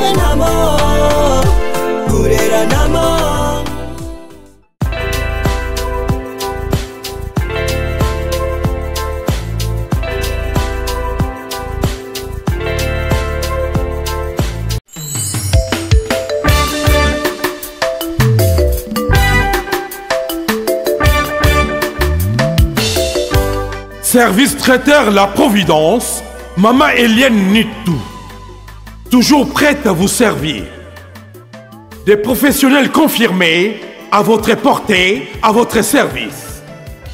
Kureranamo, kureranamo. Service traiteur La Providence, Maman Eliane Nitou. Toujours prête à vous servir. Des professionnels confirmés à votre portée, à votre service.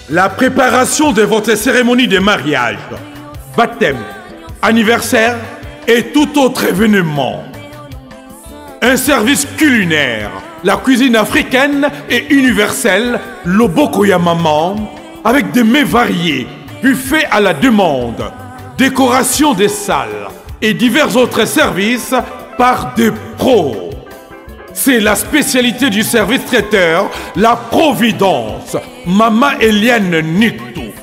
La préparation de votre cérémonie de mariage, baptême, anniversaire et tout autre événement. Un service culinaire, la cuisine africaine et universelle, le Maman, avec des mets variés, buffet à la demande, décoration des salles et divers autres services par des pros. C'est la spécialité du service traiteur, la Providence, Mama Eliane Nitou.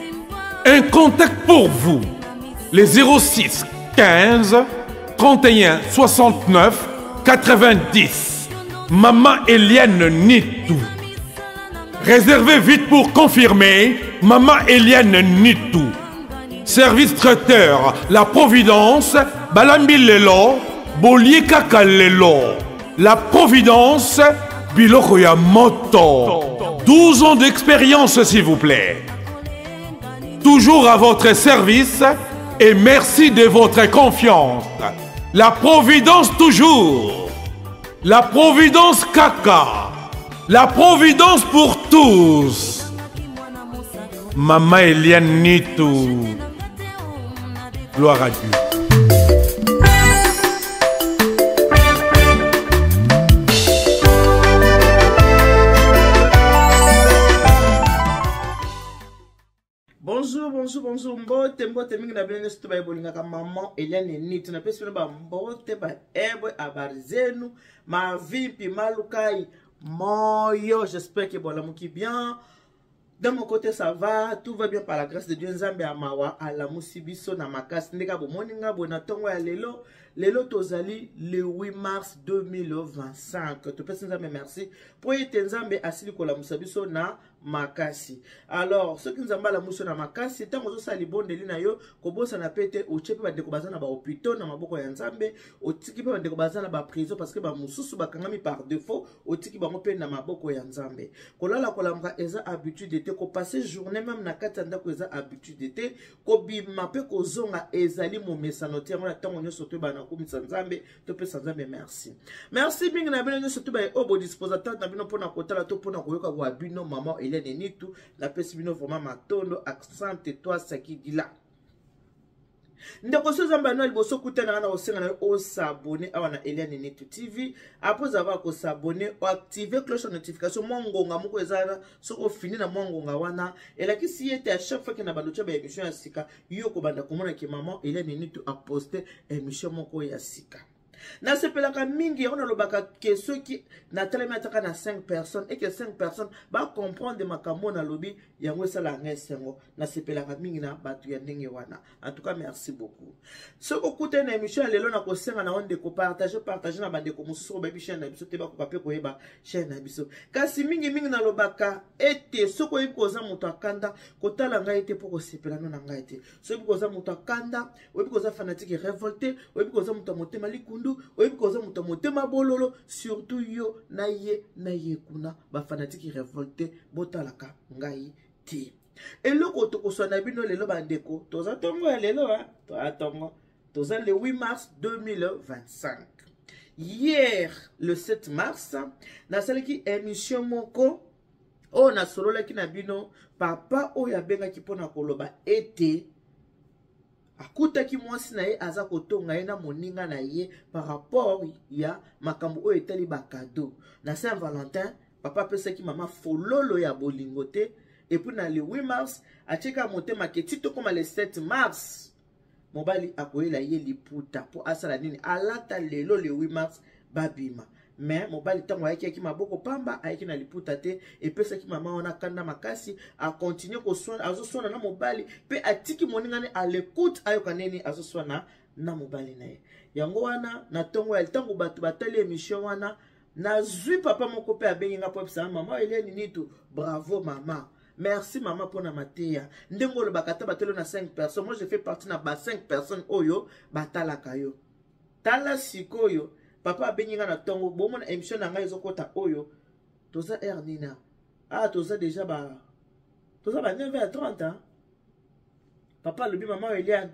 Un contact pour vous, les 06 15 31 69 90. Maman Eliane Nitou. Réservez vite pour confirmer, Maman Eliane Nitou. Service traiteur, La Providence, Balambi Lelo, Bolier Kaka Lelo. La Providence, Biloko ya Moto. 12 ans d'expérience, s'il vous plaît. Toujours à votre service et merci de votre confiance. La Providence toujours. La Providence Kaka. La Providence pour tous. Maman Eliane Nitou. Gloire à Dieu. Bonjour, bonjour, bonjour. Mbote, mbote mingi na bino nyonso to baye bolingaka maman Eliane Nitu. Napesi bino ba mbote ba ebwe habari zenu, mavimpi malukai moyo. J'espère que bolamuki bien. De mon côté ça va, tout va bien par la grâce de Dieu. Nzambe ya mawa alamusi biso na makasi ndeka bomoni nga boye na ntongo ya lelo. Lelo tozali le 8 mars 2025. Topesi Nzambe merci po ete Nzambe asili kolamusa biso na makasi. Alors soki Nzambe alamusi yo na makasi, ntango ozosala libondeli na yo, kobosana pe te otie pe bandeko baza na ba hôpitaux na maboko ya Nzambe, otiki pe bandeko baza na ba prison parce que ba mosusu bakangami par défaut, otiki bango pe na maboko ya Nzambe. Kolala kolamuka eza habitude te, kopasser journée même na kati ya ndako eza habitude te, kobima pe kozonga ezali momesano te. Yango na ntango nyonso toyebana na kokumisa Nzambe, topesa Nzambe merci. Merci mingi na bino nyonso to baye oyo bodisposa temps na bino mpona kotala to mpona koyoka kwa bino maman Eliane Nitu. Napesi bino vraiment matondo, accent toi sakidila. Ndeko so Nzambe ya liboso kutana na kosenga na yo osabone awa na Eliane Nitu TV. Après avoir kosabone, oactive cloche ya notification, mwa ngonga moko eza wana. Soki ofini na mwa ngonga wana, elakisi ye ete à chaque fois ke na bando tia ba émission ya sika, yo kobanda komona ke maman Eliane Nitu a poste émission moko ya sika. Nasepelaka mingi yango nalobaka ke soki natalemi ataka na 5 personnes et que 5 personnes ba comprendre makambo nalobi, yango esalaka ngai esengo. Nasepelaka mingi na bato ya ndenge wana. En tout cas merci beaucoup. Soki okutani na émission ya lelo, nakosenga na yo ndeko partage, partage na bandeko mosusu oyo bayebi chaîne na biso te, bakoka mpe koyeba chaîne na biso. Kasi mingi mingi nalobaka ete soki oyebi koza moto akanda, kotala ngai te mpo kosepela no na ngai te. Soki oyebi koza moto akanda, oyebi koza fanatique révolté, oyebi koza moto ya motema likundu, oyebi koza moto ya motema bololo, surtout yo na ye na ye kuna ba fanatique révolté, botalaka ngai te. Eloko tokoswa na bino lelo bandeko, toza tongo ya lelo, hein? Toza tongo, toza le 8 mars 2025. Hier le 7 mars nasalaki émission moko oyo nasololaki na bino papa oyo abengaki mpona koloba ete akutaki mwasi na ye aza kotonga ye na moninga na ye par rapport ya makambo oyo etali ba cadeau. Na Saint-Valentin, papa apesaki mama fololo ya bolingo te, et puis na le 8 mars atieka motema ke ti tokoma le 7 mars mobali akoyela ye liputa po asala nini, alata lelo le 8 mars babima. Mais mobali ntango ayaki, ayaki maboko pamba, ayaki na liputa te. Epesaki mama wana kanda makasi, akontinue koswana, azoswana na mobali mpe atiki moninga ne à l'écoute, ayoka nini azoswana na mobali na ye. Yango wana na ntongo ya ntango bato batali émission wana, nazwi papa moko mpe abengi nga mpo ayebisa mama Eliane Nitu, bravo mama, merci mama mpona mateya ndenge olobaka. Ata batali na 5 personnes, moi je fais partie na ba 5 personnes oyo batalaka yo. Tala sikoyo, papa abengi nga na ntongo, bomona émission na ngai ezokɔta oyo. Toza heure nini? Ah, toza déjà ba toza ba 9h30, hein? Papa alobi: "Mama Eliane."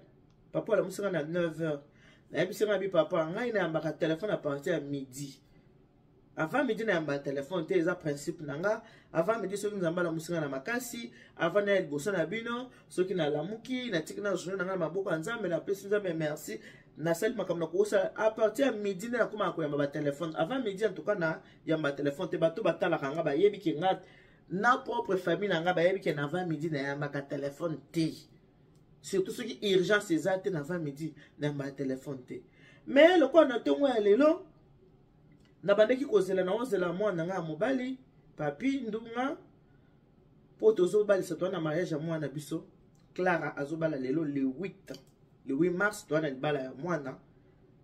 Papa alamusi nga na 9h. Nayebisi nga bi: "Papa, ngai nayambaka telefone à partir ya midi. Avant midi nayambaka telefone te, eza principe na nga. Avant midi, soki Nzambe alamusi nga na makasi, avant naya liboso na bino, soki nalamuki, natiki na journée na ngai na maboko ya Nzambe, napesi Nzambe merci, nasali makambo na kosala, à partir ya midi nde nakomaka koyamba batelefone. Avant midi, en tout cas, na yamba telefone te." Bato batalaka nga bayebi ke nga na propre famille na nga bayebi ke na avant midi nayambaka telefone te, surtout soki urgence eza te. Na avant midi nayambaka telefone te. Mais lokola na ntongo ya lelo nabandaki kozela, naozela mwana nga ya mobali Papi Ndunga, mpo tozobalisa, toza na mariage ya mwana biso Clara, azobala lelo le 8, le 8 mars, toza na libala ya mwana.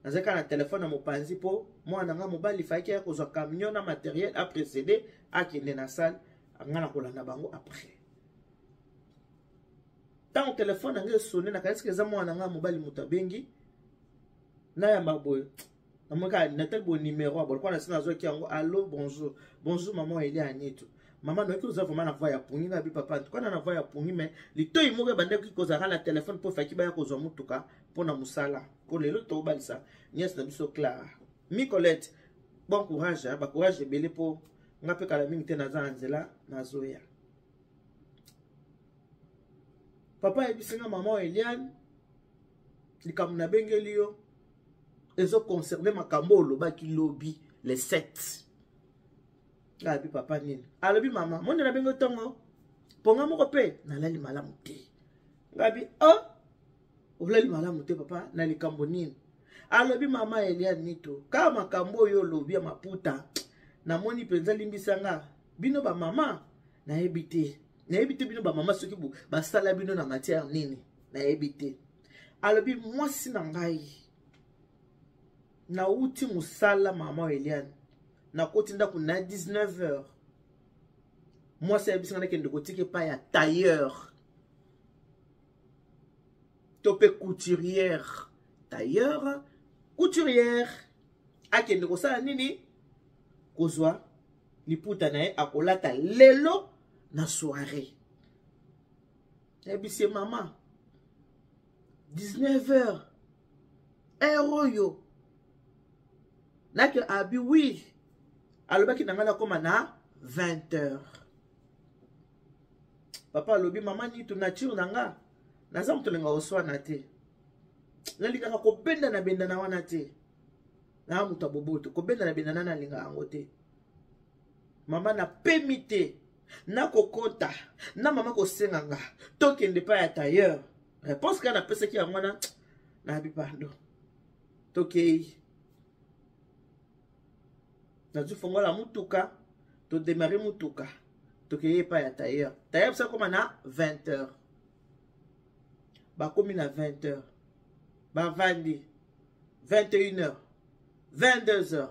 Nazalaki kaka na telefone na mopanzi mpo mwana nga mobali fayaki aya kozwa camion na matériel, aprécédé, akende na salle, nga na kolanda bango après. Ntango telefone na ngai esonné, nakanisiki eza mwana nga mobali moto abengi. Nayamba boye, namoni kaka natali boye numéro abo lokola nasi nazwaki yango. "Allo, bonjour, bonjour maman Elia Anitu. Mama, noyoki oza vraiment na voix ya pungi." Nga bi: "Papa, en tout cas na voix ya pungi, mais litoi moko ebandaki kozalaka na telefone mpo efaki baya kozwa motuka mpo na mosala, mpo lelo tokobalisa nièce na biso Clara Micolette. Bon courage, bacourage ebele, mpo nga mpe kala mingi te naza na nzela, nazoya." Papa ayebisi nga: "Mama Eliane, likambo nabengeli yo ezoconcerne makambo olobaki lobi le 7." Alobi: "Papa, nini?" Alobi: "Mama, monde nabengi ntongo mponga moko mpe nalali malamu te." Ngabi: "O oh, olali malamu te papa, na likambo nini?" Alobi: "Mama Eliane Nito, kaka makambo oyo olobi ya maputa, namoni mpenza, limbisa nga, bino bamama, nayebi te, nayebi te bino bamama soki basala bino na matière nini, nayebi te." Alobi: "Mwasi na ngai, nauti mosala, mama Eliane, nakoti ndako na 19 heures, mwasi ayebisi nga nakende kotika epai ya tailleur to mpe couturière, tailleur, couturière, akende kosala nini, kozwa liputa na ye akolata lelo na soirée. Nayebisi ye: 'Mama, 19 heures, heure oyo nake?' Abi: 'Oui.' Alobaki na ngai nakóma na 20 heures. Papa alobi: 'Mama Nitu, nature na nga, naza moto olinga koswana te, nalingaka kobendana bendana wana te, naa moto ya boboto, kobendana bendana nalingaka yango te. Mama, napemi te, nakokota na mama kosenga nga tokende epai ya tailleur. Réponse kaka napesaki yango wana, nayebi pardon, tokei, nazwi fongola mutuka, todémarrer mutuka, tokei epai ya tailleur. Tailleur biso akóma na 20 heures. Bakomi na 20 heures, bavandi 21 heures, 22 heures,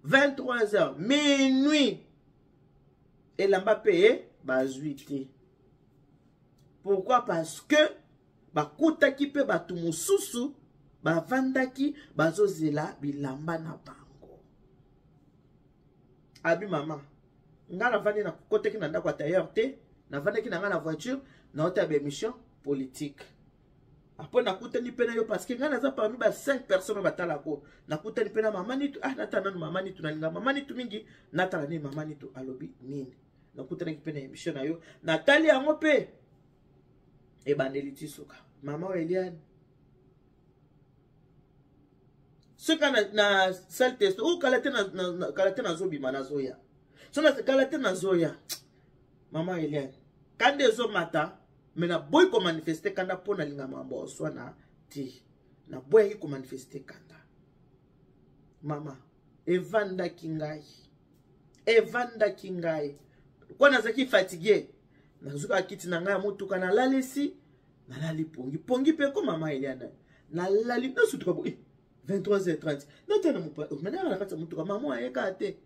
23 heures, minuit, elamba mpe bazwi te. Pourquoi? Parce que bakutaki mpe bato mosusu bavandaki, bazozela bilamba na bango. Abi: 'Mama, nga navandi, nakotaki na ndako ya tailleur te, navandaki na nga na voiture, naota baémission politique. Après nakutani mpe na yo, parce que ngai naza parmi ba 5 personnes oyo batalako. Nakutani mpe na mama Nitu. Ah, natala nanu mama Nitu, nalinga mama Nitu mingi, natala nini mama Nitu alobi nini. Nakutanaki mpe na émission na yo, natali yango mpe ebandeli ti suka. Mama oyo Eliane, soki na sale test oyo, kala te, kala te nazobima, nazoya so, kala te nazoya. Mama Eliane, kanda ezomata, me naboyi komanifester kanda mpo nalinga makambo oswana te. Naboyaki komanifester kanda. Mama, evandaki ngai, evandaki ngai kwa nazalaki fatigué, nazwikaka kiti na ngai ya motuka, nalalisi, nalali pongi pongi mpe ko. Mama Eliana, nalali, nasutuka bo 20. 23h30 natala mopanzi na kati ya motuka, mama ayeka te.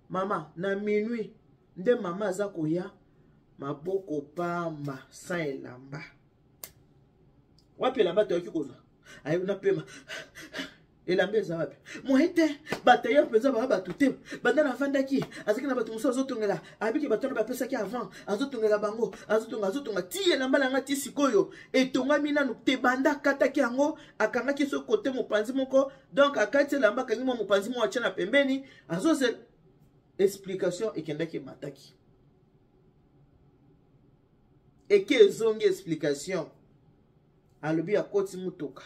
Mama na minuit nde mama aza koya, maboko pamba, sans elamba. Wapi elamba toyaki kozwa? Aye napema, elamba eza wapi? Moye te, batailleur mpenza baya bato te. Banda navandaki, azalaki na bato mosusu azotongela, abiki bato wana bapesaki avant, azotongela bango, azotonga, azotonga ti elamba na nga ti sikoyo etongami nanu te. Banda akataki yango, akangaki so kote mopanzi moko, donc akati elamba, akangi mwa mopanzi moko, atya na pembeni, azozela. Explication ekendaki, emataki, eke ezongi. Explication, alobi akoti mutuka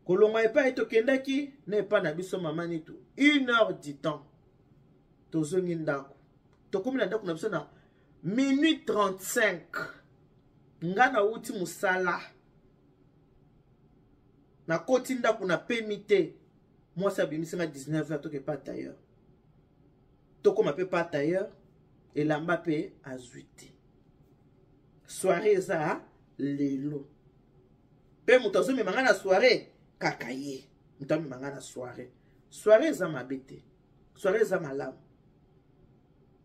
kolongwa epai tokendaki na epai na biso mama Nitu, 1 heure du temps. Tozongi ndako, tokomi na ndako na biso na minuit 35. Nga nauti mosala, nakoti ndako, napemi te. Mwasi abimisi nga 19 heures, toke pa tailleur. Tokóma mpe pa tailleur, elamba mpe azwi te. Soirée eza lelo, mpe moto azomema ngai na soirée kaka ye moto amema ngai na soirée. Soirée eza mabe te, soirée eza malamu.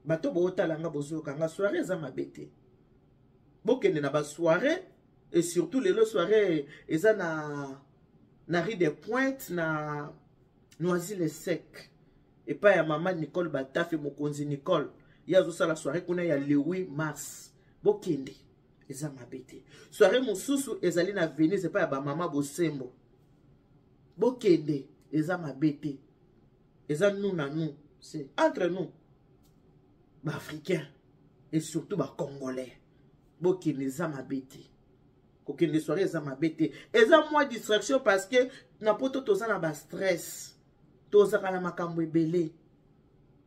Bato bootala nga, bozoyoka nga, soirée eza mabe te, bokende na basoirée. Et surtout lelo soirée eza na rue de Pointe, na Noisy le Sec, epai ya mama Nicole Batafe, mokonzi Nicole. Ye azosala soirée kuna ya le 8 mars, bokende, eza mabe te. Soirée mosusu ezali na Venise, epai ya bamama Bosembo, bokende, eza mabe te. Eza nous na nous, c'est entre nous baafricains et surtout bacongolais. Bokende, eza mabe te. Kokende soirée eza mabe te, eza mwa distraction, parce que na poto toza na bastress, tozalaka na makambo ebele.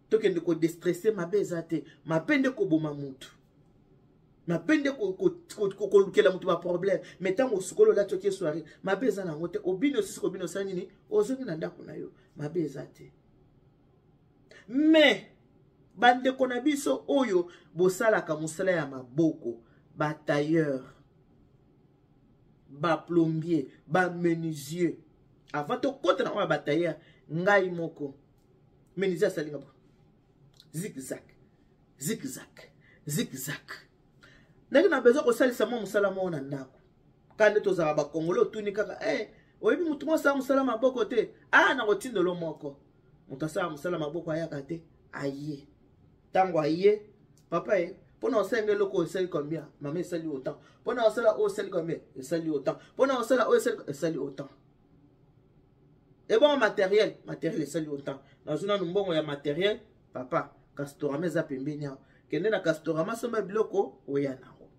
Tokende kodéstresser, mabe eza te. Mabe nde koboma mutu, mabe nde kolukela moto baproblème. Mais ntango osukoli, olati, okie soirée, mabe eza nango te. Obini, osisi kobini, osala nini, ozongi na ndako na yo, mabe eza te. Mais bandeko na biso oyo bosalaka mosala ya maboko, batailleur, baplombier, bamenuisier, avant tokɔta na oyo ya batailleur, ngai moko menuisier asalinga bo zigzag, zigzag, zigzag. Ndenge na besoin kosalisa mwa mosala moko na ndako, ka nde tozalaka bakongolo, otuni kaka eh, oyebi motu moko asala mosala maboko te? Ah, na kotindolo moko moto asala mosala maboko ayaka te. Aye, ntango aye, papa ye, mpona osalinga eloko oyo esali combien? Mama, esali autant. Mpona osala oyo esali combien? Esali autant. Mpona osala oyo esali autant. Ebongo matériel? Matériel esali autant. Nazwi nanu mbongo ya matériel. Papa, Castorama eza pembeni awa, kende na Castorama, somba biloko, oya nango.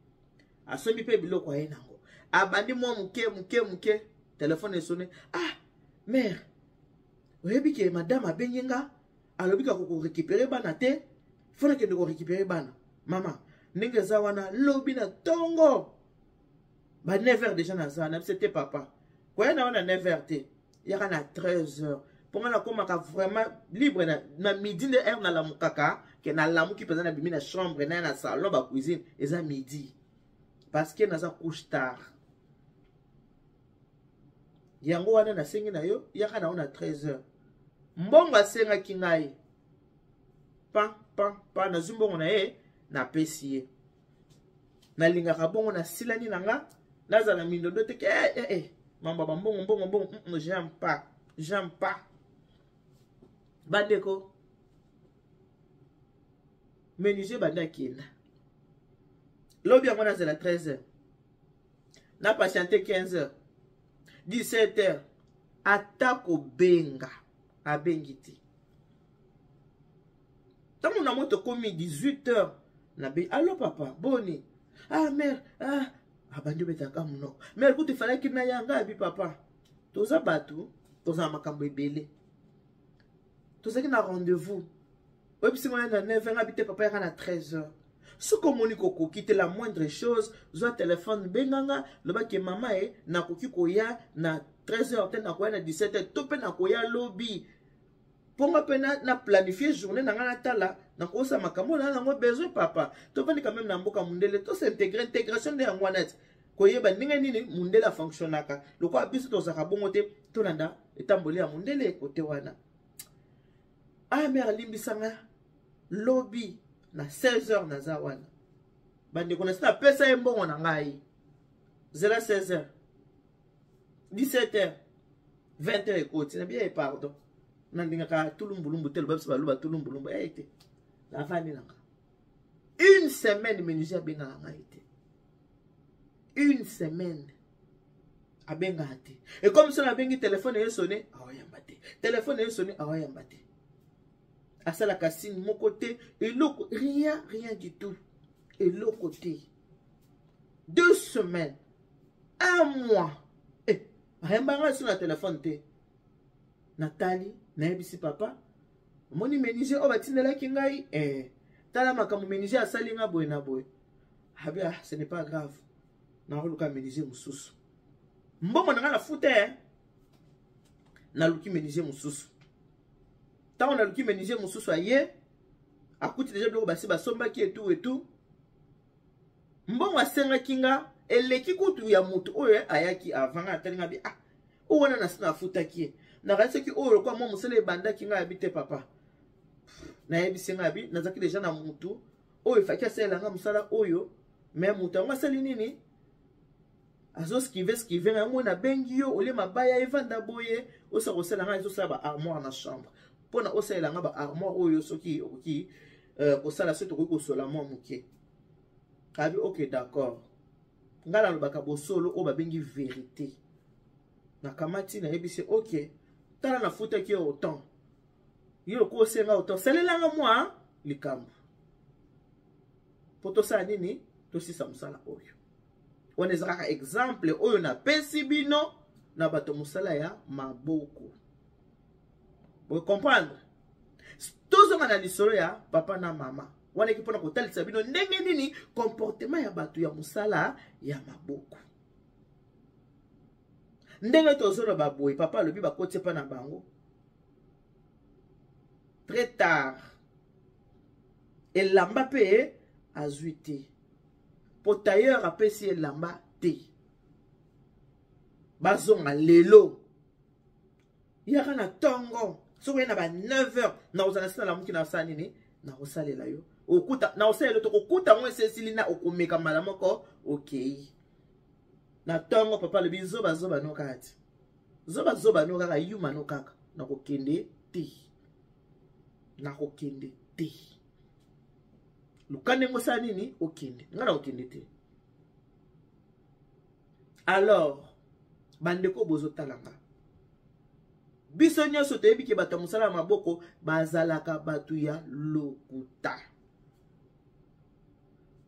Asombi mpe biloko, aye nango, abandi mwa moke moke moke. Telefone esone. Ah mère, oyebi ke madame abengi nga, alobi kaka korécupérer bana te, fo nakende korécupérer bana. Mama, ndenge eza wana, lobi na ntongo ba 9 heures déjà naza na biso te. Papa, koya na yo na 9 heures te, yaka na 13 heures, mpo nga nakomaka vraiment libre na midi. Nde heure nalamukaka, ke nalamuki mpenza, nabimi na chambre na na salon, bacuisine, eza midi, parce que naza couche tard. Yango wana nasengi na yo, yaka na yo na 13 heures. Mbongo asengaki ngai, pa pa pa, nazwi mbongo na ye, napesi ye. Nalingaka bongo, nasilani na nga, nazala mindondo te ke eh, eh, eh. Mambo ya bambongo, mbongo, mbongo, j'aime pas, j'aime pas. Bandeko, menuisier banda akenda lobi yango, nazela 13 heures, na patiente 15 heures, 17 heures, ata kobenga abengi te. Ntango na moto ekomi 18 heures, nabe: "Allo papa, boni?" "Ah mère, ah." Abandi obetaka monoko: "Mère, kutu efalaki na yanga." Abi: "Papa, toza bato, tozala makambo ebele, tozalaki na rendez-vous, oyebisi ngai na 9 heures, abi te. Papa, yaka na 13 heures. Soki omoni kokoki te, la moindre chose, zwa telefone, benganga, lobaki: mama e, nakoki koya na 13 heures te, nakoya na 17 heures to mpe nakoya lobi, mpo nga mpe na planifie journée na ngai, natala nakosala makambo na yango besoin. Papa, tovandi quand même na mboka mundele, tos'intégrer. Intégration nde yango wana, ti koyeba ndenge nini mundele afonctionnaka. Lokola biso tozalaka bongo te, tolanda Etamboli ya mondele kote wana. Ah mère, limbisa nga, lobi na 16h naza wana. Bandeko, nasi napesa ye mbongo na ngai. Zela 16h, 17h, 20h ekoti na biye. Pardon, nalingaka tulumbulumbu te. Loba biso baloba tulumbulumbu eye te. Navandi nanga une semaine, menuisier abengaka ngai te. Une semaine abengaka te. Ekomi so nabengi, telefone ye sonne, aoyamba te. Telefone ye sonne, aoyamba te. Asalaka signe moko te, eloko, rien, rien du tout, eloko te. 2 semaines, un mois, eh, ayambanga so na telefone te. Natali, nayebisi papa: omoni menuisier oyo batindelaki ngai, eh, tala makambo menuisier asali nga boye na boye. Abi: ah, ce n'est pas grave, nakoluka menuisier mosusu. Mbongo na ngai nafuta, eh. Naluki menuisier mosusu. Ntango naluki menuisier mosusu, aye, akuti deja biloko basi basombaki etu etu. Mbongo asengaki nga eleki kutu ya motu oyo ayaki avant nga. Atali nga bi: ah, oyo wana nasi nafutaki ye, nakanisaki oyo lokwa mwa mosala ebandaki. Ngai abi: te papa. Nayebisi ngai abi nazalaki deja na motu oyo efaki asalela nga mosala oyo, me moto yango asali nini? Azoskive skive ngai. Moi nabengi yo olie mabaya evanda boye, osala kosala ngai, ezosala ba armoire na chambre, mpona osalela nga ba armoire oyo. Soki okoki kosala, soki tokoki kosola mwa moke. Abi: ok, d'accord. Ngai nalobaka bosolo oyo babengi vérité. Nakamati, nayebisi: ok, tala, nafutaki yo autant, yo lokola osenga autant, salelanga mwa likambo mpo tosala nini, tosisa mosala oyo. Wana eza kaka exemple oyo napesi bino na bato mosala ya maboko, bocomprendre. Tozonga na lisolo ya papa na mama wana, eki mpona kotalisa bino ndenge nini comportement ya bato ya mosala ya maboko. Ndenge tozoloba boye, papa alobi bakoti epa na bango très tard, elamba mpe azwi te, po tailleur apesi elamba te. Bazonga lelo, yaka na ntongo, soki oye na ba 9 heures, nakozala nsi nalamuki, nasala nini, nakosalela yo, okuta nakosalela yo, tokokuta yango esi esili na okomeka mbala moko. Okei na ntongo, papa alobi: zobazoba no kaka ti, zobazoba no kaka, yuma no kaka, nakokende te, nakokende te. Luka ndenge osala nini, okende, ngai nakokende te. Alors bandeko bozotala nga, biso nyonso toyebi ke bato ya mosala ya maboko bazalaka bato ya lokuta.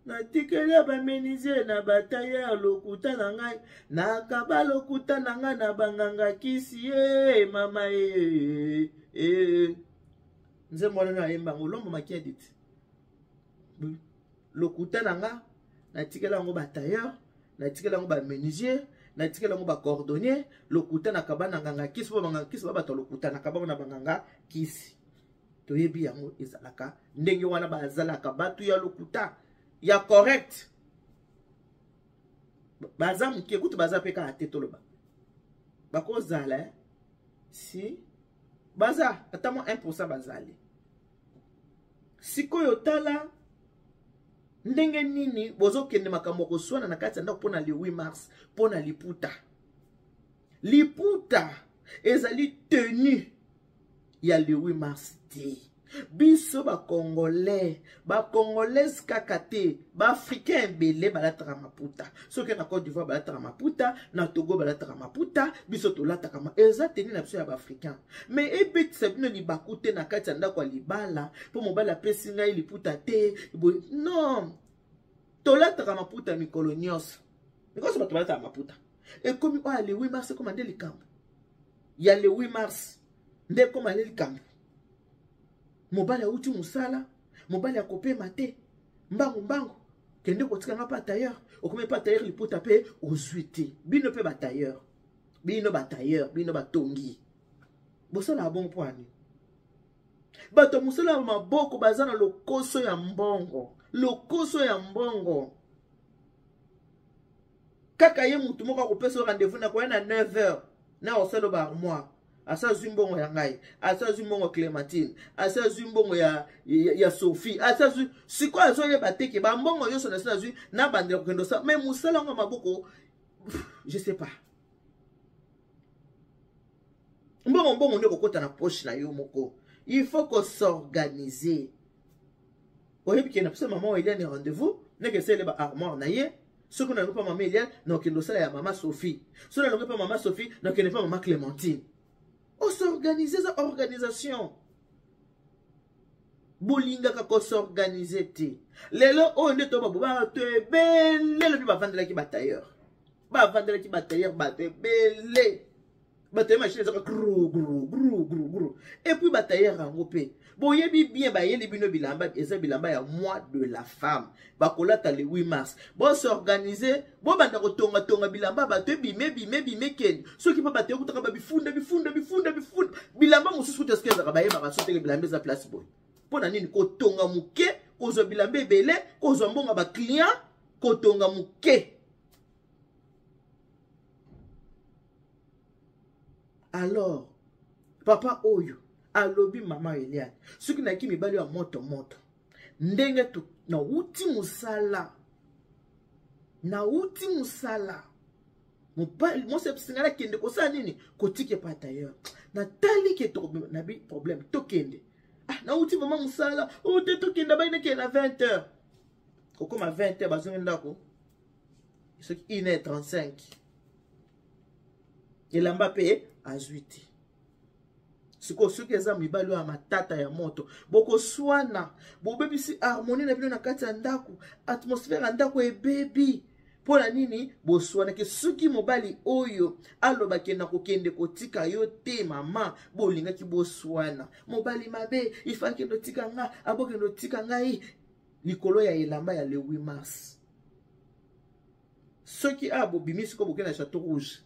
Natikeli ya bamenuisier na batailleur lokuta na ngai, nakaba lokuta na ngai na banganga kisi ye mama ye e. Nzembo wana nayembango Lombo Makiadi ti. Lokuta na nga natikela yango batailleur, natikela yango bamenuisier, natikela yango bacordonnier. Lokuta nakaba na nganga kisi, mpo banganga kisi ba bato ya lokuta. Nakaba na banganga kisi, toyebi yango ezalaka ndenge wana, bazalaka bato ya lokuta ya correct baza moke, kutu baza mpe kaka te. Toloba bakozala, eh? Si baza ata mwa 1 bazali. Sikoyo tala ndenge nini bozokende makambo ya koswana na kati ya ndako mpona le 8 mars, mpona liputa. Liputa ezali tenue ya le 8 mars te. Biso bacongolais, bacongolaise kaka te, baafricain ebele balataka maputa. Soki na Côte d'Ivoire balataka maputa, na Togo balataka maputa, biso tolataka ma eza tenue na biso ya baafricain. Mais ebetisa bino libaku te na kati ya ndako ya libala mpo mobali apesi ngai liputa te boye. Non, tolataka maputa mikolo nyonso, mikolo nyonso bato balataka maputa. Ekomi oyo ya le 8 mars ekoma nde likambo ya le 8 mars, nde ekoma nde likambo. Mobali awuti mosala, mobali akopema te, mbangu mbangu, kende kotika nga mpa tailleur. Okomi mpa tailleur, liputa mpe ozwi te. Bino mpe batailleur, bino batailleur, bino batongi, bosalaka bongo mpo ani? Bato ya mosala ya maboko baza na lokoso ya mbongo, lokoso ya mbongo. Kaka ye mutu moko akopesa yo rendez-vous na koya na 9 heures na osala ba armoire. Asa azwi mbongo ya ngai, asa azwi mbongo ya Clémentine, asa azwi mbongo ya Sophie, asa azwi. Sikoyo azoyeba te ke bambongo nyonso nasi nazwi, nabandela kokende osala mais mosala yango ya maboko, je sais pas. Mbongo mbongo nde kokota na poche na yo moko. Il faut ko s'organiser. Oyebi ke na biso mama Eliane rendez-vous, ndenge esele ba armoire na ye. Soki nalongi mpa mama Eliane, nakokende osala ya mama Sophie. Soki nalongi mpa mama Sophie, nakokende mpa mama Clémentine. Os'organiser, eza organisation. Bolingaka kos'organiser te. Lelo oyo nde toba bato ebele lobi bavandelaki ba tailleur. Bavandelaki ba tailleur bato ebele. Bato ya machine ezaka gru gru gru gru gru. Et puis ba tailleur yango pe boyebi bien bayeli bino bilamba, eza bilamba ya mois de la femme, bakolata le 8 mars. Bos'organiser, bobanda kotonga-tonga bilamba bato ebime ebime ebime kende. Soki mpe bato ekutaka ba bifunda bifunda bifunda bifunda bilamba mosusu kuta soki ezalaka bayebaka so teke bilamba eza place boye. Mpo na nini kotonga moke, kozwa bilamba ebele, kozwa mbongo ba client, kotonga moke. Alors papa oyo alobi mama Eliane, soki nayaki mibali ya moto moto ndenge nauti mosala, nauti mosala, mobali mwasi abisinga nakende kosala nini, kotika epa tailleur, natali ke na bi problème, tokende. Ah, nauti mama mosala oyo te, tokende bai nakende na 20 heures. Kokoma 20 heures bazongi ndako soki 1h35, elamba pe azwi te. Sikoyo soki eza mibali oyo ya matata ya moto, bokoswana, bobebisi harmonie na bino na kati ya ndako, atmosphère ya ndako ebebi. Mpo na nini boswanaki? Soki mobali oyo alobaki na kokende kotika yo te mama, bolingaki boswana. Mobali mabe, ifaki akende kotika nga, abokende kotika ngai likolo ya elamba ya le 8 mars. Soki awa bobimi sikoyo bokende na Château Rouge,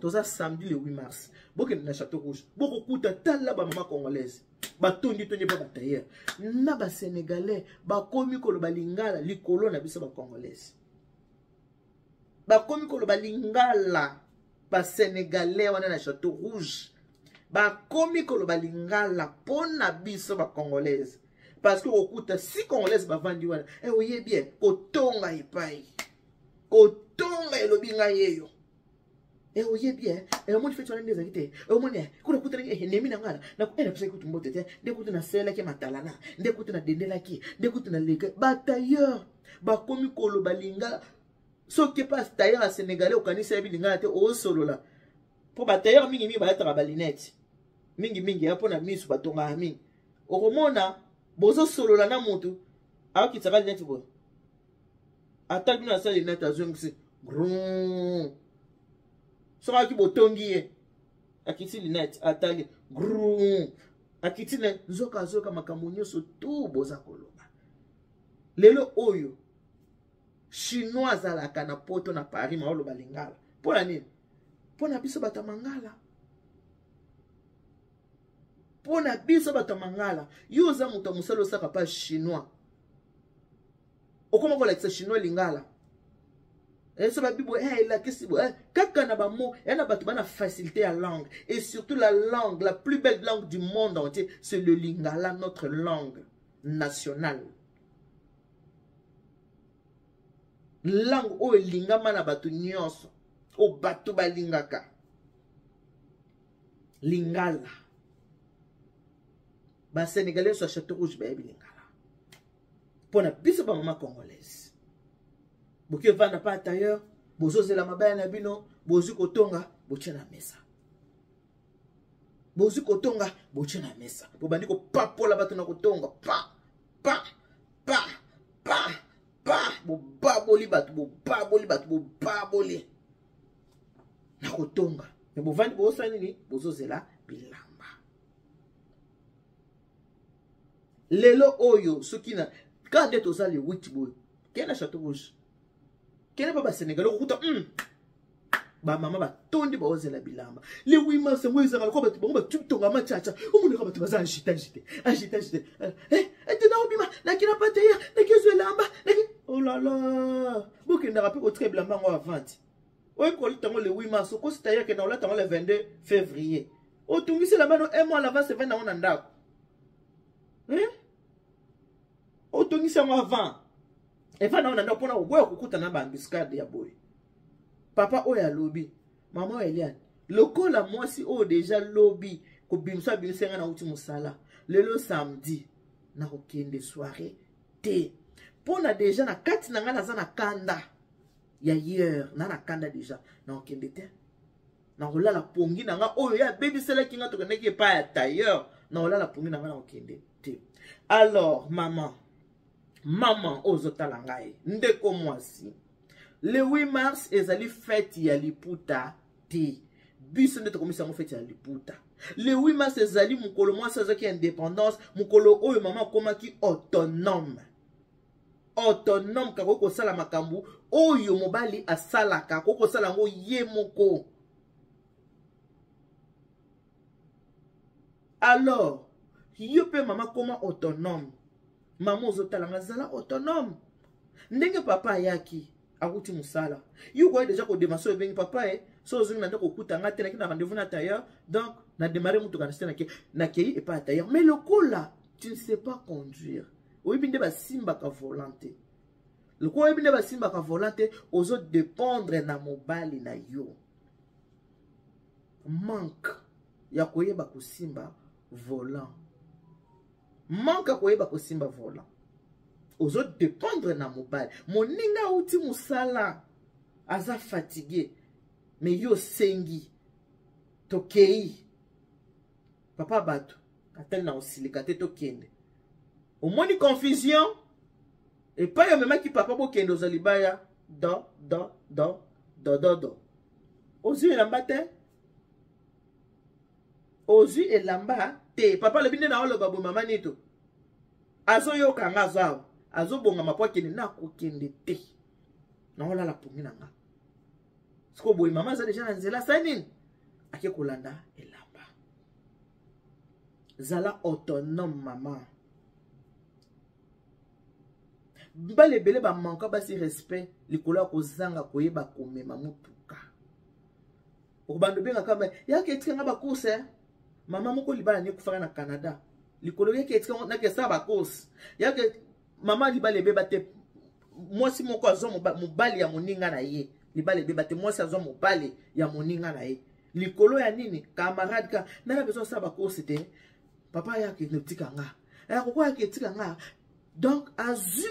toza samedi le 8 mars, bokende na Château Rouge, bokokuta tala ba mama congolaise batondi tondi mpo ba tailleur na ba sénégalais bakomi koloba lingala likolo na biso ba congolaise, bakomi koloba lingala. Ba sénégalais wana na Château Rouge bakomi koloba lingala mpo na biso ba congolaise, parce que okuta si congolaise bavandi wana, oyebi bien kotonga epai, kotonga elobi ngai yeyo. Oyebi bien, omoni feti wana nde ezalaki te, omoni kuna kutanaki enemi na ngala napesaki kutu mbote te, nde kutu naselaki matalana, nde kutu nadendelaki, nde kutu naleka. Ba tailleur bakomi koloba lingala. Soki pa tailleur ya sénégalais okanisi ayebi lingala te, osolola. Mpo ba tailleur mingi mingi balataka ba lunette mingi mingi ya mpo na misu batongaka mingi. Okomona bozosolola na motu aokitisaka lunette boye, atali bino asali lunette azongisi grrrr. Soki ayoki botongi ye, akiti lunette, atali grrrr, akiti ne nzoka azoyoka makambo nyonso tu boza koloba. Lelo oyo chinois azalaka na poto na Paris maoloba lingala. Mpo na nini? Mpo na biso bato ya mangala. Mpo na biso bato ya mangala. Yo oza moto ya mosala osaka pa chinois, okoma kolakisa chinois lingala. So babibo elakisi bo kaka na bamo ya na bato bana facilité ya langue, et surtout la langue la plus belle langue du monde entier, c'est le lingala, notre langue nationale, langue oyo elingama na bato nyonso, oyo bato balingaka lingala. Ba sénégalais nyonso ya Château Rouge bayebi lingala. Mpo na biso ba mama congolaise, boki evanda pa tailleur, bozozela mabaya na bino, bozwi kotonga, botie na mesa, bozwi kotonga, botie na mesa, bobandi kopapola bato na kotonga, pa pa pa pa pa, bobaboli bato, bobaboli bato, bobaboli na kotonga. Me bovandi bozosala nini? Bozozela bilamba. Lelo oyo soki na kaka nde toza le 8 boye, kende na Château Rouge, kende mpa basénégalais, okokuta bamama batondi baozela bilamba. Le 8 mars yango ezalaka lokola bato bango batutonga machacha, omonaka bato baza agite agite agite agite. Ete naobima nakina pateya, nakezwa elamba, oh là là, bokendaka mpe kotika bilamba yango avant. Oyebi kolata yango le 8 mars, okosi tailleur kenda kolata yango le 22 février. Otungisi elamba no un mois à l'avance evandi nango na ndako. Hein? Otungisi yango avant. Evandi nango na ndako mpona koboya kokutana na baembuscade ya boye. Papa oyo alobi, mama Eliane, lokola mwasi oyo deja lobi kobimisa abimisa ngai nauti mosala lelo samedi nakokende soirée te mpo na deja na kati na ngai naza na kanda ya hier na na kanda deja nakokende te nakolala pongi na ngai oyo ye abebiselaki ngai tokendaki epai ya tailleur nakolala pongi na ngai nakokende te. Alors mama, mama oyo ozotala ngai, ndeko mwasi, le 8 mars ezali fete ya liputa te, biso nde tokomisa yango fete ya liputa. Le 8 mars ezali mokolo mwasi azwaki indépendance, mokolo oyo mama akomaki autonome. Autonome kakoki kosala makambo oyo mobali asalaka, akoki kosala yango ye moko. Alors yo mpe mama koma autonome. Mama ozotala nga, zala autonome. Ndenge papa ayaki akuti mosala, yo koya deja kodema so obengi papa e so ozongi na ndako okuta nga te, naki na rendez-vous na tailleur, donc na démarrer motuka na se nakei epai ya tailleur. Mais lokola tu ne sais pas conduire, oyebi nde basimbaka volant te, lokola oyebi nde basimbaka volant te, ozodépendre na mobali na yo. Manque ya koyeba kosimba volant, manque ya koyeba kosimba volant, ozodépendre na mobali. Moninga auti mosala aza fatigué, mais yo osengi tokei, papa bato atali na kosilika te, tokende. Omoni confusion epai omemaki papa, bokende ozwa libaya do do do do do do, ozwi elamba te, ozwi elamba te. Papa alobi nde na oloba boye, mama nito azoyoka nga, azo awa azobongama po akende, nakokende te, naolala pongi na nga. Sikoyo boye mama aza deja na nzela, asali nini? Ake kolanda elamba. Zala autonome mama. Mibali ebele bamanka basi respect likolo ya kozanga koyeba komema motuka. Okobanda obengaka ba yaka etika nga bacourse. Mama moko libala ne ekufaka na Canada likolo yaka etika nake esala bacourse yaka. Mama libala ebeba te, mwasi moko azwa mobali ya moninga na ye, libala ebeba te, mwasi azwa mobali ya moninga na ye likolo ya nini? Camarade ka nana besoin osala bacourse te, papa yaka etika nga, akokoyaka etika nga. Donc azwi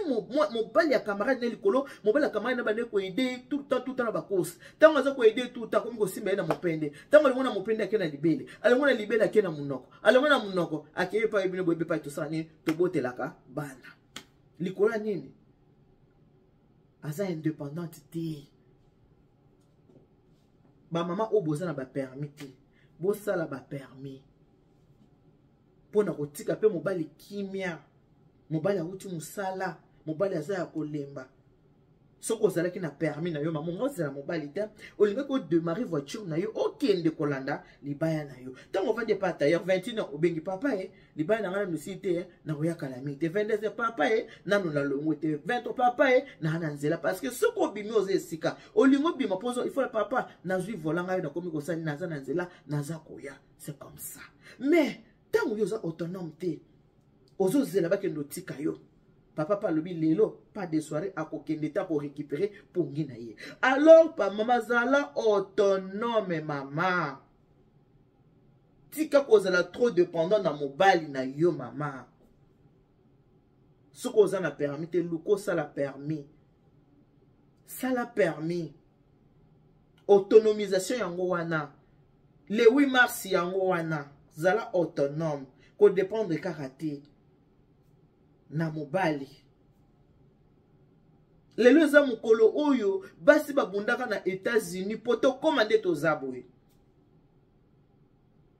mobali ya camarade ne likolo, mobali ya camarade na bande koyede tout le temps, tout le temps na bacourse. Ntango aza koyede tout le temps, akomi kosimba ye na mopende. Ntango alingo na mopende, ake na libele, alingo na libele, ake na monoko, alingo na monoko, akei epai bino boyebi epai tosala nini, tobotelaka bana. Likolo ya nini? Aza indépendante te. Bamama oyo boza na bapermis te, bosala bapermis mpo na kotika mpe mobali kimia. Mobali awuti mosala, mobali aza ya kolemba. Soki ozalaki na permis na yo mama, onga ozala mobali te, olingaki odemare voiture na yo, okende kolanda libaya na yo. Ntango ovandi epa tailleur 21 heures, obengi papa ye, libaya na ngai nanu esili te, nakoyaka na mingi te. 22 heures, papa ye, nanu nalongwe te. 23, papa ye, naa na nzela. Parce que soki obimi, oza esika olingi obima mpo il faut papa nazwi vola ngai nakomi kosali, naza na nzela, naza koya. C'est comme ça. Mais ntango yo oza autonome te, ozozela bakende otika yo. Papa pa alobi lelo pas de soirée, akokende te, akorécupere pongi na ye. Alors pa mama, zala autonome mama, tika kozala trop dépendant na mobali na yo mama. Soki oza na permis te, luka osala permis, sala permis. Autonomisation yango wana, le 8 mars yango wana, zala autonome, kodépendre kaka te na mobali. Lelo eza mokolo oyo basi babundaka na États-Unis po tokóma nde toza boye.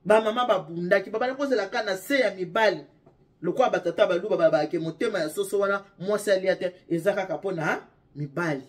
Bamama babundaki, babanda kozela kaka na se ya mibali lokola batata baluba babake motema ya soso wana mwasi alia te, eza kaka mpo na mibali.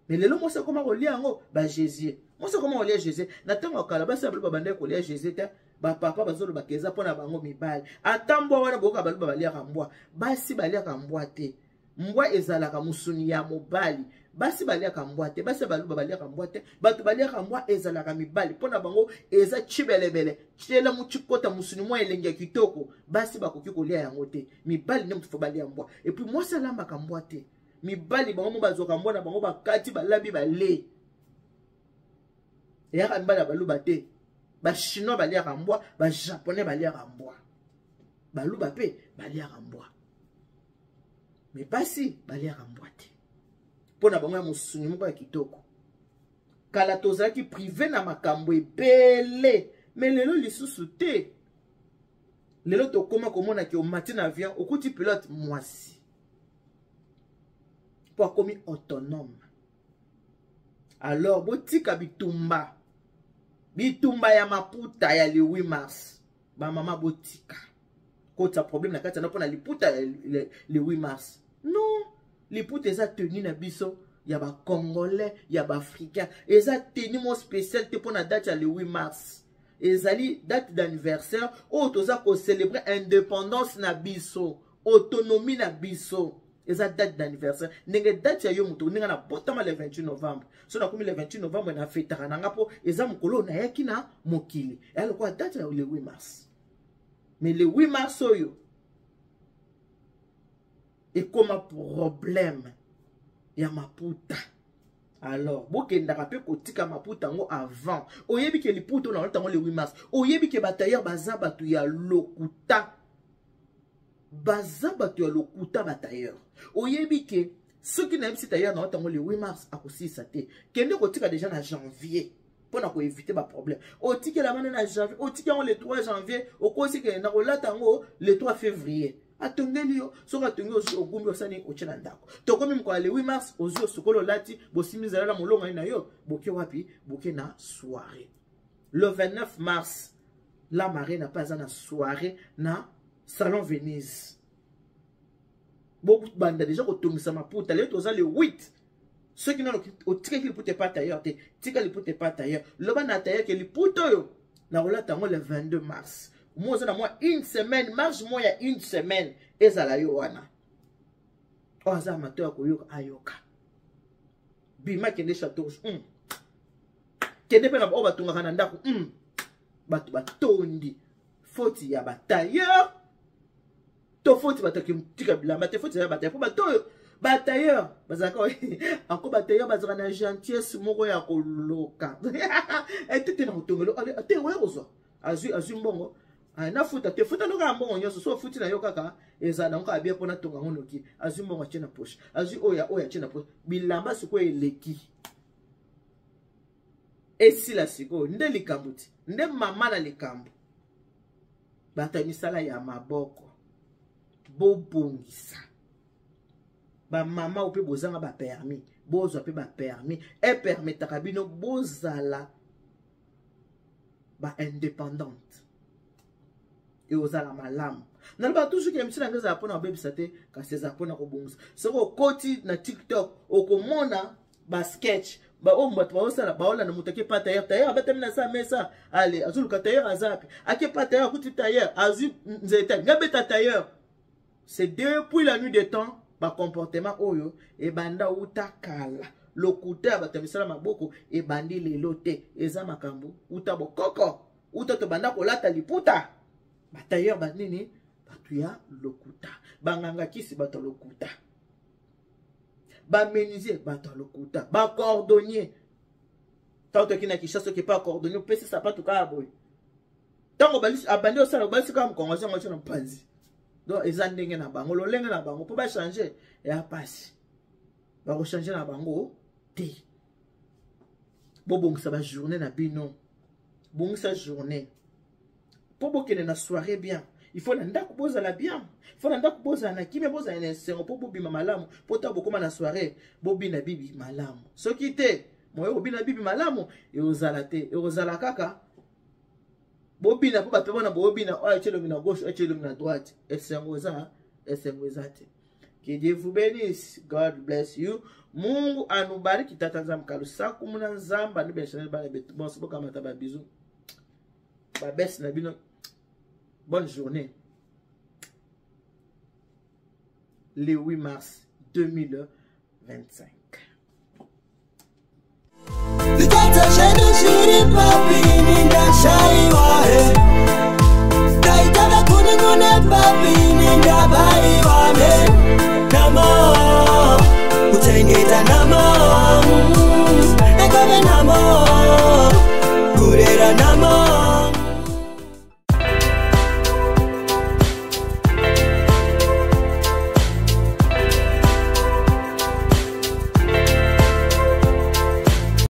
Me lelo mwasi akoma kolia yango bajesie, mwasi akoma kolia jésus. Na ntango ya kala basi ya baluba babandaki kolia jésus te, bapapa bazolobaka eza mpo na bango mibali. Ata mbwa wana boyoka baluba baliaka mbwa, basi baliaka mbwa te. Mbwa ezalaka mosuni ya mobali. Basi baliaka mbwa te, basi ya baluba baliaka mbwa te. Bato baliaka mbwa ezalaka mibali, mpo na bango eza chibelebele, tiela muchikota musuni mwa elengi ya kitoko. Basi bakoki kolia yango te, mibali nde moto fo balia mbwa. Epuis mwasi alambaka mbwa te, mibali bango mo bazwaka mbwa na bango, bakati, balambi, bale. Eyaka mibali ya baluba te. Bachinois baliaka mbwa, bajaponais baliaka mbwa, baluba mpe baliaka mbwa, me basi baliaka mbwa te mpo na bango ya mosuni moko ya kitoko. Kala tozalaki prive na makambo ebele, me lelo lisusu te. Lelo tokóma komona ke omati na avion, okuti pilote mwasi mpo akomi autonome. Alors botika bitumba, bitumba ya maputa ya le 8 mars. Bamama botika kotisa problème na kati ya mpona liputa ya le 8 mars. Non, liputa eza tenue na biso ya bacongolais, ya baafricain. Eza tenue mo spécial te mpona date ya le 8 mars. Ezali date d'anniversaire oyo toza kocelebre indépendance na biso, autonomie na biso. Eza date d'anniversaire ndenge date ya yo moto, ndenge nabotama le 28 novembre. So nakomi le 28 novembre, nafetaka na nga mpo eza mokolo oyo nayaki na mokili. Eya lokola date ya le 8 mars. Mais le 8 mars oyo ekoma problème ya maputa. Alors bokendaka mpe kotika maputa yango avant. Oyebi ke liputa oyo nalota yango le 8 mars, oyebi ke batailleur baza bato ya lokuta, baza bato ya lokuta batailleur. Oyebi ke soki nayebisi tailleur na ntango le 8 mars, akosilisa te. Kende kotika deja na janvier mpo na koevite baproblème. Otikela bana na janvier, otiki yango le 3 janvier, okosi kende na kolata yango le 3 février. Atongeli yo, soki atongi, ozwi, ogumbi, osani, otie na ndako. Tokomi mokolo ya le 8 mars, ozwi, osokoli, olati, bosimbi nzela na molongani na yo, boke wapi? Boke na soirée. Le 29 mars, la marine mpe aza na soirée na salon Venise. Bobanda deja kotongisa maputa. Lelo toza le 8. Soki nano otikaki liputa epa tailleur te, tika liputa epa tailleur. Loba na tailleur ke liputa oyo nakolata yango le 22 mars. Mo oza na mwa une semaine, marge mwa ya une semaine ezala yo wana. Oyo aza mato ya koyoka, ayoka. Bima, kende Chateau Rouge. Kende mpe na oyo batongaka na ndako. Bato batondi, foti ya batailleur to foti bato tika bilamba te, foti ya batailleur. Mpo bato oyo batailleur bazalaka anko, batailleur bazalaka na gentillesse moko ya koloka etete na kotongelo te. Oya kozwa, azwi, azwi mbongo, nafuta te, futa no kaka mbongo nyonso. So ofuti na yo kaka, ezala nango kaka bien mpo natonga yango noki. Azwi mbongo, atie na poche, azwi oyo, oyo atie na poche. Bilamba sikoyo eleki, esila sikoyo nde likambo ti nde mama na likambo. Bato ya misala ya maboko, bobongisa. Bamama oyo mpe bozanga bapermis, bozwa mpe bapermis epermetaka bino bozala baindépendante, ekozala malamu. Naloba toujours ke émission na ngai ezala mpona kobebisa te, kasi ezala mpona kobongisa. Soki okoti na TikTok, okomona basketch baoyo bato baosala, baolanda moto ake pa tailleur. Tailleur abatami na sa mesa, ale azoluka tailleur aza ape. Ake pa tailleur, akuti tailleur azwi nzete, ngai beta tailleur. C'est depuis la nuit des temps, bacomportement oyo ebanda uta kala. Lokuta ya bato ya misala maboko ebandi lelo te, eza makambo uta bokoko, uta tobanda kolata liputa. Batailleur banini, bato ya lokuta, banganga kisi bato ya lokuta, bamenuisier bato ya lokuta, bacordonnier. Ntango toki na Kinshasa, oke pa cordonnier, opesi sapato kaka boye, ntango abandi osala, obalisi kaka mokongo, azonga tio na mopanzi. Donc eza ndenge na bango, lolenge na bango mpo bachange ya pasi, bakochange na bango te. Bobongisa bajournée na bino, bongisa journée mpo bokende na soirée bien. Il faut na ndako bozala bien, il faut na ndako bozala na kimia, bozala na esengo mpo bobima malamu, mpo ntango bokóma na soirée, bobina bibi malamu. Soki te, moyo kobina bibi malamu ekozala te, ekozala kaka bobina mpo bato wana bobina, oyo atie elongi na gauche, oyo atie elongi na droite. Esengo eza, esengo eza te. Que Dieu vous bénisse. God bless you. Mungu anubariki. Tata Nzambe kalusaku muna Nzambe anubenishana bana betu bonso. Bokamata ba bisous, babese na bino. Bonne journée. Le 8 mars 2025. Zvedu zviri papi, ini ndashaiwa he. Taita vakunun'une papi, ini ndabaiwa me. Namo, kuchengeta namo, ekove namo, kurera namo.